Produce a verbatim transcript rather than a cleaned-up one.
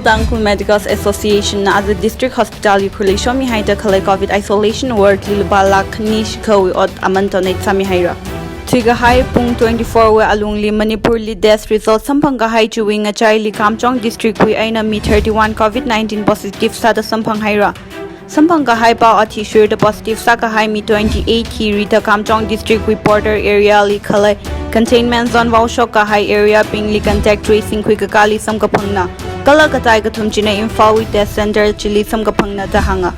Tangkhul Medical Association na aja District Hospital li khuileishomihaida khalei Covid Isolation Ward li lupā lakh khani shikhawui ot aman donate sāmihaira. Thuikahai pung twenty-four wui alungli Manipur li test result samphangkahai chiwui ngachaili Kamjong District wui eina mi thirty-one Covid nineteen positive sāda samphanghaira. Samphangkahai pao athishurda positive sākahai mi twenty-eight hi rida Kamjong District wui border area li khalei containment zone vaoshokkahai area bingli contact tracing khuikakāli samkaphangna. Kala katai kathum china Imphal wui test center chili samkaphangna da hānga.